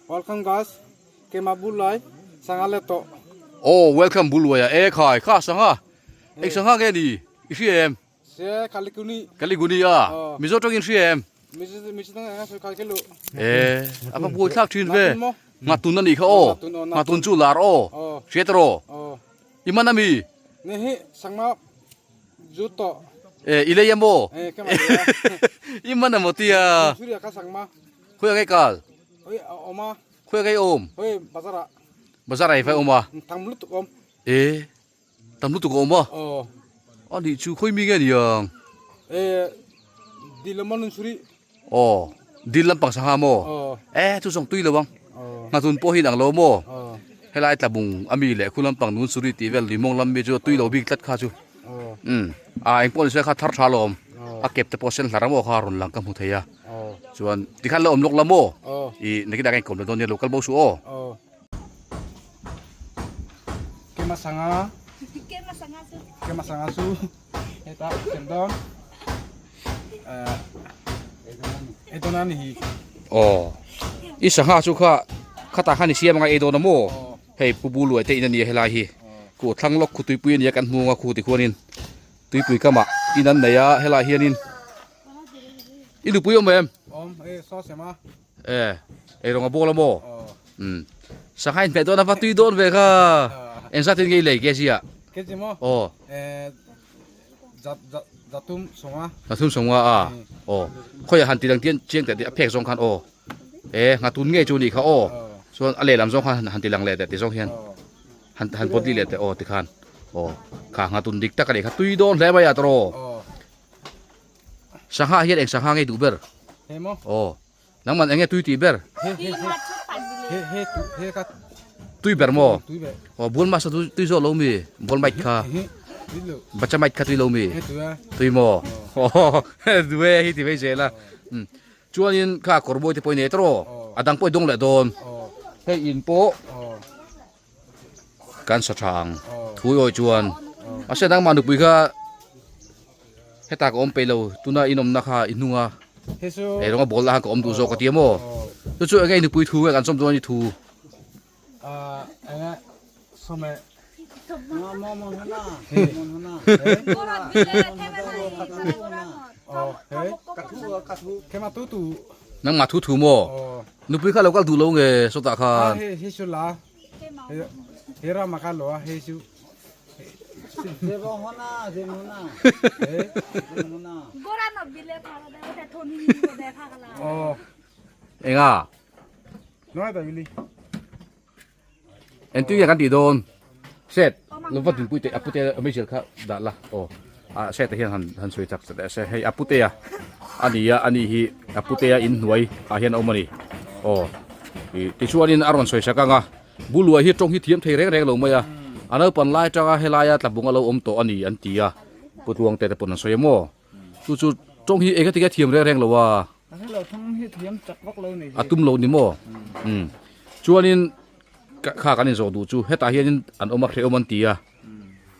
Welcome guys. Kema bulai sanga le to. Oh welcome buluaia e khai kha sanga eng sangha nge ni i hria em? Se kalikuni. Kaliguni a Mizo tawngin hria em? Mizo mizo tawng eng a sawi kal kelu. E a va buai thlak thin ve. Ngatun a nih kha aw. Ngatun chu lar aw. Hriat rawh. I man ami? Ni hi sangma zu to. E i lei emaw? E ke ma lei a. I man emaw tia? Surya ka sangma. Khawi ange kal? Hoi awm a. Khawi ange awm? Hoi bazar ah. Bazar ah i vai awm a? Tam lutuk awm. E tam lutuk a awm a? Aw. A nih chu khawi mi nge ni ang? E dil lam a nun suri. Aw dil lampang sangha maw? Aw. E chu zawng tui lo ang. Aw. Nghatun pawh hi inang lo maw? Aw. Helai tlabung ami leh khu lampang nun suri tih vel limawng lam mi chu a tui lo bik tlat kha chu. Aw. Umm a engpawh ni se kha thar tha lawm. Aw. A kep te pawh sen hlar a maw kha rawn lang ka hmu thei a. Aw. Chuan tikhan la awm lawk la maw? Aw. I nakin ah ka inkawm leh dawn nia lo kal bo suh aw. Aw. Kema sanga. Kema sanga su. Kema sanga su. Heta kem dawn. Eh dawn ani hi. Aw. I sangha chu kha khatah khan i siam anga ei dawn a maw? Hei pu bu luai te in ania helai hi. Ku thlang lawk khu tuipui ania kan hmung a khu tikhuanin tuipui kamah in an nei a helai hianin i nupui awm em? Awm e saw sem a. E ei rawng a bawl a maw? Umm sangha in hmeh dawn a va tui dawn ve kha. Engzat in nge i lei kg ah? Kg maw? Aw. E zat zat zatum sawma. Zatum sawma a. Aw khawiah han ti dang tian chiang teh tih a phek zawng khan aw. E nghatun ngei chu nih kha aw. Chuan a lehlam zawng khan han ti lang leh teh ti zawng hian han han pawt li leh teh aw tikhan aw kha nghatun dik tak a nih kha tui dawn hle mai a tawraw. Sangha hian eng sangha ngei duh ber? He maw? Aw. Nangman enge tui tih ber? He he he he he he ka Tui ber maw? Tui ber. Aw bual masa tui tui zawk lo mi? Bual mait kha. Tui lo. Bacha mait kha tui lo mi? He tui a. Tui maw? Aw duhe hi ti mai zel a. Umm chuanin kha kawr mawi te pawh i nei tawh. A dang pawh i dawng leh dawn. Hei in pawh kan sa tha ang thui awi chuan mahse nangmah nupui kha hetah ka awm peih lo tuna in awmna kha i hnung a ei rawnga bawl lah khan ka awm duh zawk ka ti a maw chu chu enge i nupui thu nge kan sawm dawn i thu. Nangmah thu thu maw nupui kha lo kal duh lo nge sawtah khan. Enga. Engtin nge kan tih dawn set lo va dinpui teh a pute a meizial kha dah la aw a set ah hian han han sawi chak teh se hei a pute a a ni a ani hi a pute a inhnuai ah hian a awm a ni aw ih tichuanin a rawn sawi sak ang a buluai hi tawng hi thiam thei reng reng lo mai a a naupang lai atanga helai a tlabung a lo awm tawh a ni an ti a putluang te te pawn an sawi a maw chu chu tawng hi eng atinge thiam reng reng lo a. A tum lo ni maw? Umm. Chuanin kha kan inzawh duh chu hetah hianin an awm a hrehawm an ti a.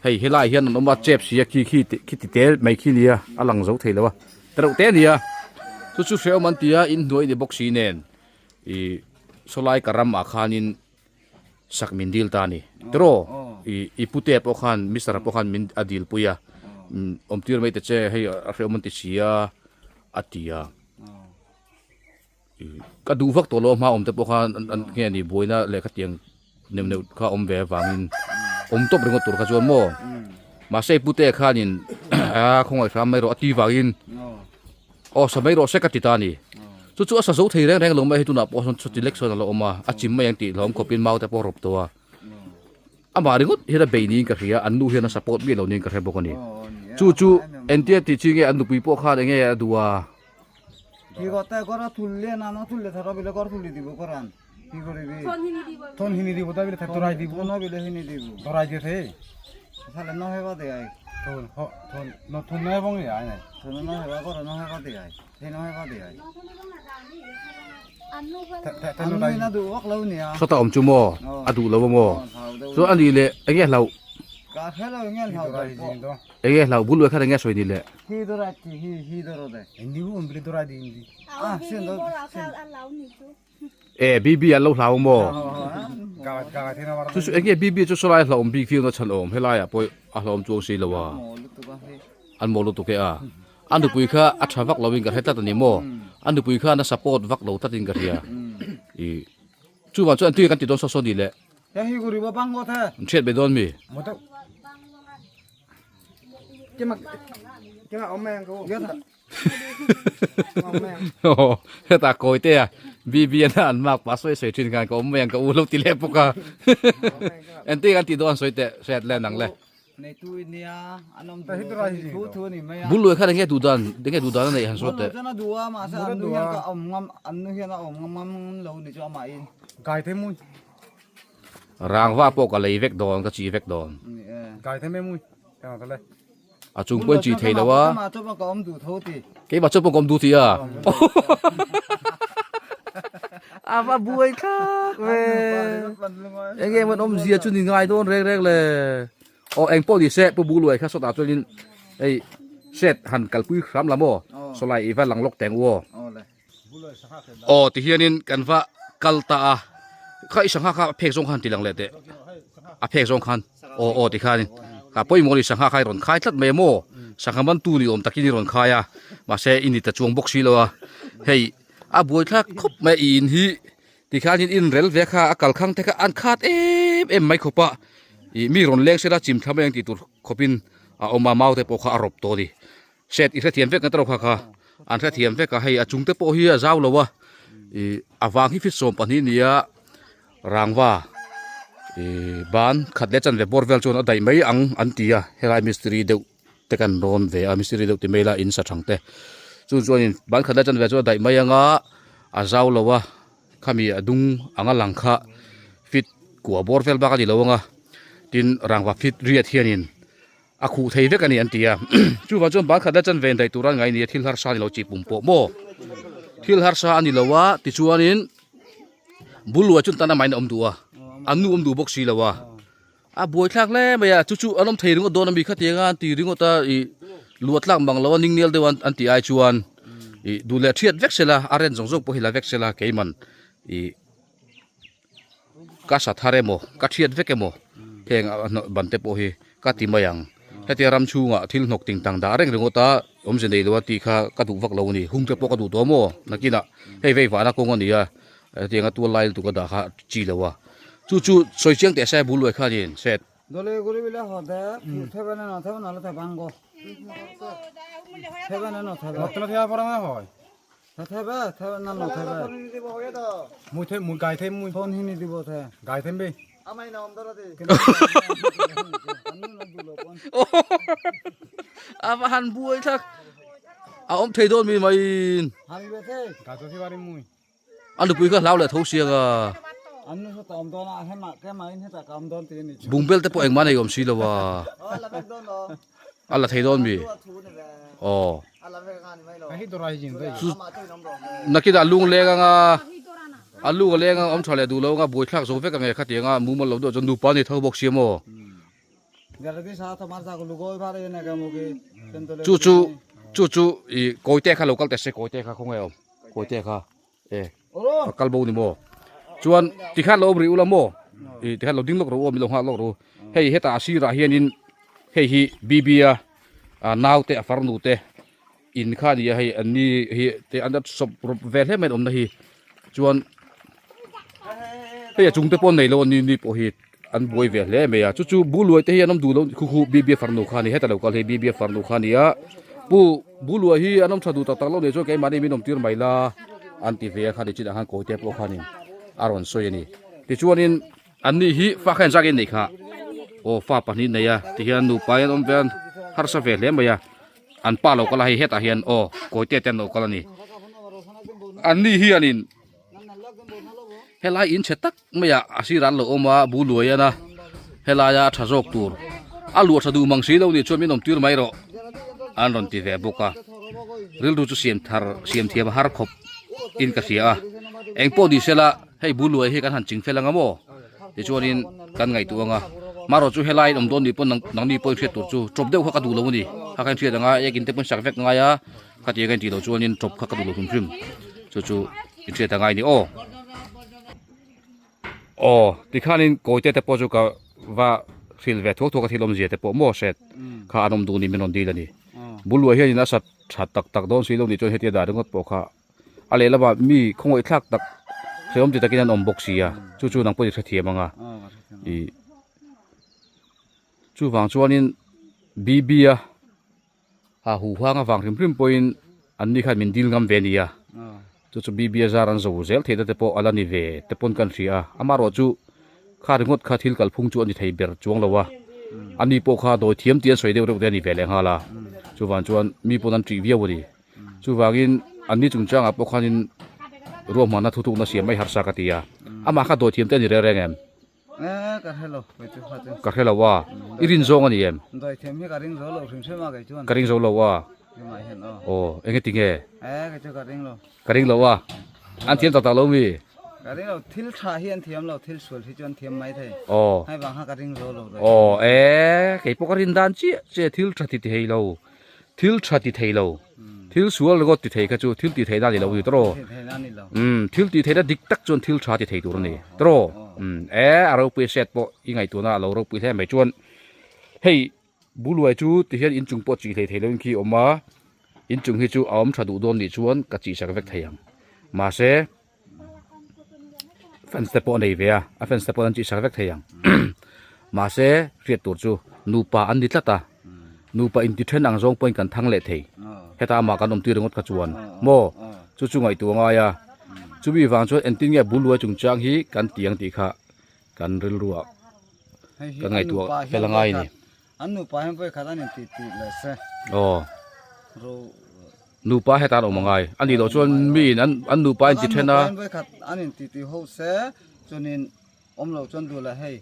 Hei helaiah hian an awm a chep si a khi khi khi ti te mai khi nia a lang zo thei lo a. Te reuh te a ni a. Chu chu hrehawm an ti a inhnuai ni bawk si nen ih sawlai ka ramah khanin sak min dil ta a ni. Tiraw ih i pute pawh khan mister pawh khan min a dil pui a. Awm tir mai ta che hei a hrehawm an ti si a. A ti a, ka duh vak tawh lo a hma awm te pawh khan an nge ni buaina leh khatiang neuh neuh kha awm ve avangin awm tawp ringawt tur kha chuan maw mahse pute khanin a khawngaih hram mai rawh a ti vangin aw sa mai rawh se ka ti ta a ni chu chu a sa zo thei reng reng lo mai hei tunah pawh sawn chuti lek sawn a la awm a a chim mai ang tih hlawm khawpin mau te pawh a rawp tawh a. Amah ringawt hian a bei niin ka hria, an nu hian a support miah lo niin ka hre bawk a ni. Chu chu entia tih chi nge an nupui pawh khan enge a duh a? Sawta awm chu maw a duh lo a maw? Chuan a nih leh enge hlauh? Enge hlau bul luai khan enge sawi ni le? E BB an lo hlau maw? Chu chu enge BB chu sawlai hlauhawm bik viau na chhan awm helaiah pawh a hlauhawm chuang si lo a. An maw lutuk e a. A nupui kha a tha vak lo in ka hre tlat a ni maw? A nupui khan a support vak lo tlat in ka hria. I chuvang chuan tui kan ti dawn saw saw ni le. An hriat ve dawn mi? Hetah kawi te a BB an an mark pah sawi sawi thin khan ka awm mai ang ka u lo ti leh bawk a. Engtin an tih dawn sawi teh hriat leh nang le. Bul luai khan enge duh dan enge duh dan a neih han zawt teh. Rangva pawh ka lei vek dawn ka chi vek dawn. A chung pawhin chi thei lo a. Keimah chu pawh ka awm duh ti a. A va buai thlak ve. Enge maw an awmzia chu ni ngai dawn reng reng le. Aw eng pawh ni se Pu Buluai kha sawtah chuanin hei set han kalpui hram la maw sawlai i va lang lawk teng u aw. Aw tihianin kan va kal ta a kha i sangha kha a phek zawng khan ti lang leh teh a phek zawng khan aw aw tikhanin kha pawimawh a ni sangha kha i rawn khai tlat mai maw sangha man tu ni awm takin i rawn khai a mahse i ni ta chuang bawk si lo a hei a buaithlak khawp mai a i in hi tikhanin inrel ve kha a kalkhang te kha an khat em em mai khawp a ih mi rawn leng sela chim thla mai ang tih tur khawpin a awm a mau te pawh kha a rawp tawh a ni. Set i hrethiam vek ang kha kha an hrethiam vek a hei a chung te pawh hi a zau lo a ih a vang hi fit 12 nia rangva ih ban khat leh chanve bawr vel chuan a daih mai ang an ti a helai mistiri deuh te kan rawn ve a mistiri deuh ti mai ila in sa thang te chu chuanin ban khat leh chanve chuan a daih mai ang a a zau lo a khami a dung anga lang kha fit kua bawr vel bak a ni lo ang a tin rangva fit riat hianin. A khuh thei vek a ni an ti a, chuvang chuan ban khat la chan ven daih tur a ngai nia thil harsa a ni lo chi pum pawh maw? Thil harsa a ni lo a tichuanin bul luah chuan tan amahin a awm duh a, an nu awm duh bawk si lo a, a buaithlak hle mai a, chu chu an awm thei ringawt dawn a mi khatiang a an ti ringawt a ih luah tlak mang lo a ningnel deuh an tih ai chuan ih duh leh thiat vek sela a ren zawng zawng pawh hi la vek sela keiman ih. Ka sa thar emaw, ka thiat vek emaw heng a hnawh ban te pawh hi ka ti mai ang. Hetia ram chhungah thil hnawk ting tang dah reng ringawt a, awmze nei lo a tih kha ka duh vak lo a ni. Hung te pawh ka duh tawh maw? Nakinah hei vei vahna kawng a ni a, hetianga tual lai lutuk a dah kha chi lo a. Chu chu sawi chiang teh se bul luai khanin set. A va han buai thlak a awm thei dawn mi maiin a nupui kha hlau leh tho siang a bungbel te pawh engmah nei awm si lo a a la thei dawn mi aw nakinah lung leng anga a lung a leng anga awm tha leh duh lo anga buaithlak zo vek ang e khatiang a mumal lo deuh chuan nupa a ni tho bawk sia maw. Chu chu chu chu ih kawite kha lo kal teh se kawite kha khawnge awm kawite kha e a kal bo ni maw chuan tikhan lo awm rih ula maw ih tikhan lo ding lawk rawh u awm i lo nghak lawk rawh u hei hetah a sirah hianin hei hi B_B a naute a farnu te in kha a ni a hei an ni hi te an sawp rawp ve hle mai an awmna hi chuan hei a chung te pawh an nei lo a ni ni pawh hi an buai ve hle mai a chu chu buluai te hi an awm duh lo khu khu B_B a farnu kha a ni heta lo kal hi B_B a farnu kha a ni a pu buluai hi an awm tha duh tak tak lo nih chuan keimahni min awm tir mai la an ti ve a kha ni chinah khan kawi te pawh khanin a rawn sawi a ni tichuanin. An ni hi fa kha engzak in neih kha? Aw fa pahnih nei a tihian nupa hian awm ve a harsa ve hle mai a an pa lo kal a hei hetah hian aw kawite te an lo kal a ni an ni hianin helai in chhe tak mai ah a sirah an lo awm a bu luai a helaia a tha zawk tur a luah tha duh mang si lo nih chuan min awm tir mai rawh an rawn ti ve bawk a rilru chu siam thar siam thiam a har khawp in ka hria a engpawh ni sela. Hei bul luai hi kan han ching fel anga maw? Tichuanin kan ngaihtuah anga. Marawh chu helai in awm dawn nih pawn nangni pawhin hriat tur chu tawp deuh kha ka duh lo a ni. Kha kha in hriat anga ek in te pawn sak vek ngai a, khatiang ka intih loh chuanin tawp kha ka duh lo hrim hrim. Chu chu in hriat angai a ni aw. Aw tikhanin kawite te pawh chu ka va hrilh ve thuak thuak a thil awmzia te pawh maw hret kha an awm duh ni min rawn dil a ni. Buluai hianin a sat tha tak tak dawn si lo nih chuan hetia dah ringawt pawh kha a lehlamah mi khawngaih thlak tak hrehawm ti takin an awm bawk si a chu chu nang pawhin i hrethiam ang a ih chuvang chuanin B_B a a huhang avang hrim hrim pawhin an ni khan min dil ngam ve a ni a chu chu B_B a zar an zo zel theihna te pawh a la ni ve te pawn kan hria a amaherawh chu kha ringawt kha thil kalphung chu a ni thei ber chuang lo a ani pawh kha dawi thiam tih an sawi deuh reuh te a ni ve leh nghal a chuvang chuan mi pawn an ṭih viau a ni. Chuvangin anni chungchangah pawh khanin ruahmanna thutukna siam mai harsa ka ti a. Amah kha dawithiam te a ni reng reng em? Eh, ka hre lo, kei chu kha chu. Ka hre lo a, i rin zawng a ni em? Dawithiam hi ka ring zo lo hrim hrim a kei chuan. Ka ring zo lo a. Keimah hian aw. Aw, enge ti nge? Eh, kei chu ka ring lo. Ka ring lo a, an thiam tak tak lo mi? Ka ring lo, thil tha hi an thiam lo, thil sual hi chu an thiam mai thei. Aw. Hei vang kha ka ring zo lo. Aw, eh, kei pawh ka rin dan chiah chiah thil tha ti thei lo. Thil tha ti thei lo, thil sual ringawt ti thei kha chu thil ti theihna a ni lo ni tawh. Umm thil ti theihna dik tak chuan thil tha ti thei tur a ni tawh. Umm e a ropui set pawh i ngaihtuahna a lo ropui hle mai chuan hei buluai chu ti hian inchung pawh chi hlei thei lo in khi awm a, inchung hi chu a awm tha duh dawn nih chuan ka chi sak vek thei ang mahse fence te pawh a nei ve a, a fence te pawh an chi sak vek thei ang mahse hriat tur chu nupa an ni tlat a nupa inti then ang zawng pawhin kan thang leh thei heta amah kan awm tir ringawt kha chuan maw chu chu ngaihtuah a ngai a chumi vang chuan engtin nge bul luai chungchang hi kan ti ang tih kha kan rilruah kan ngaihtuah fel a ngai a ni. An nupa hian vawikhat an inti tih leh se. Aw. Nupa heta an awm angai. A nih loh chuan miin an an nupa a inti then a. An nupa hian vawikhat an inti tih ho se chuanin awm loh chuan duh leh hei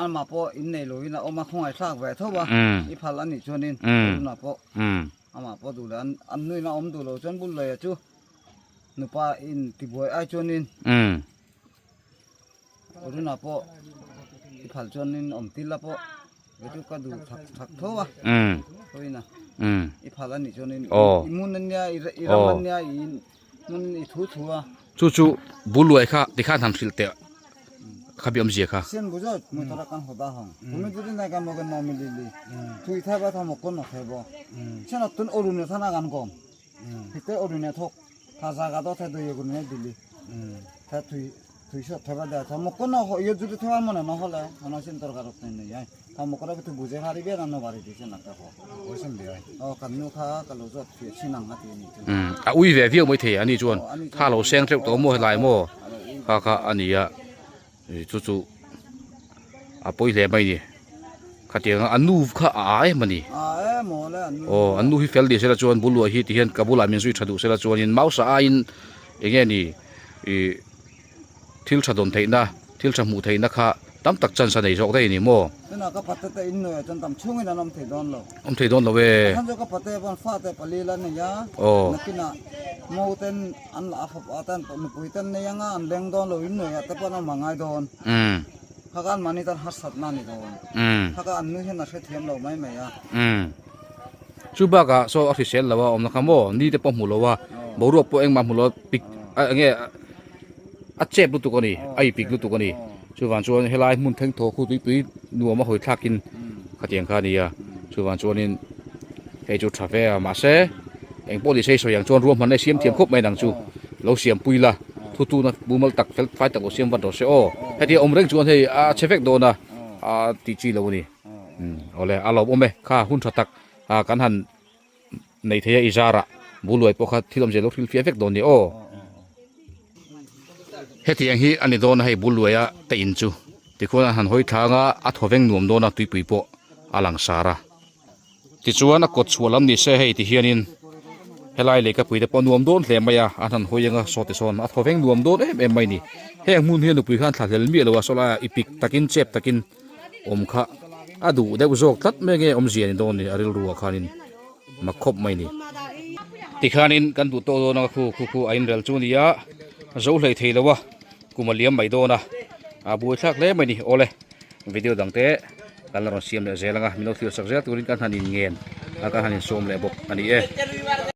amah pawh innei loin a awm a khawngaih thlak ve tho a i phal a nih chuanin tunah pawh amah pawh duh leh an nuin a awm duh loh chuan bul leh chu nupa intibuai ai chuanin Aruna pawh i phal chuanin awm til a pawh ve chu ka duh thak thak tho a khawiin a i phal a nih chuanin i hmun a nia i ram a nia i hmun i thu thu a. Chu chu buluai kha tikhan han hrilh teh kha bi awmzia kha. Sen bu zawt mui thara kan hawda hawng tumi যদি নাই কাম ন মিলিলি তুই থাইবা থামক নথাইব সেন নতুন অরুণে থানা গান কম হিতে অরুণে থক তা জায়গাটো ঠাই দৈ অরুণে দিলি তা তুই তুই সব থাবা দে থা মোক ন ইয়ে যদি থোৱা মনে নহ'লে মনে চিন্তাৰ কাৰণে নাই I থা মোক তুই বুজে পাৰিবি না নপাৰিবি চেনাকে অ কান্নু খা কালো যত চিনাং হাতি a ui ve viau mai thei ani chuan tha lo seng teuh tawh maw helai maw kha kha a ni a chu chu a pawi hle mai ni khatiang a nu kha a a em a ni aw an nu hi fel ni sela chuan buluah hi ti hian ka bulah min zui tha duh sela chuanin mausa aiin eng nge ni ih thil tha dawn theihna thil tha hmuh theihna kha tam tak chance a nei zawk daih a ni maw? Tunah ka pate te in nuaih ah chuan tam chhungin an awm thei dawn lo. Awm thei dawn lo e. Khan chu ka pate pawn fate pali la nei a. Aw. Nakinah mo ten an la a fapa ten nupui ten nei anga an leng dawn lo in nuaih ah te pawn an awm a ngai dawn. Umm. Kha ka an mahni tan harsatna a ni dawn. Umm. Kha ka an nu hian a hrethiam lo mai mai a. Umm. Chu bakah saw a hrisel lo a awmna kha maw ni te pawh hmu lo a boruak pawh engmah hmu lo a pik a enge a chep lutuk a ni a ipik lutuk a ni chuvang chuan helai hmun thleng thaw khu tuipui nuam a hawi thlakin khatiang kha a ni a chuvang chuanin hei chu tha ve a mahse engpawh ni sei sawi ang chuan ruahmanna i siam thiam khawp mai nang chu lo siam pui la thutuna mumal tak fel fai tak lo siam vat rawh se aw heti awm reng chuan hei a chhe vek dawn a a tih chi lo a ni. Awle a lawm awm e kha hun tha tak ah kan han nei thei a i zarah buluai pawh kha thil awmzia lo hrilh fiah vek dawn ni aw. Hetiang hi a ni dawn a hei buluaia te in chu tikhuan an han hawi thlang a a thawveng nuam dawn a tuipui pawh a lang sar a tichuan a kawt chhuah lam ni se hei ti hianin helai lehkapui te pawh nuam dawn hle mai a an han hawi anga saw ti sawn a thawveng nuam dawn em em mai ni heng hmun hi a nupui khan thla hlel miah lo a saw laiah ipik takin chep takin awm kha a duh deuh zawk tlat mai nge awmzia ni dawn ni a rilru ah khanin mak khawp mai ni. Tikhanin kan duh tawh dawn a khu khu khu a inrel chu a ni a zo hlei thei lo a kum a liam mai dawn a a buaithlak hle mai ni awle. Video dang te kan la rawn siam leh zel ang a, min lo thlir sak zel turin kan han in ngen a kan han in sawm leh bawk a ni e.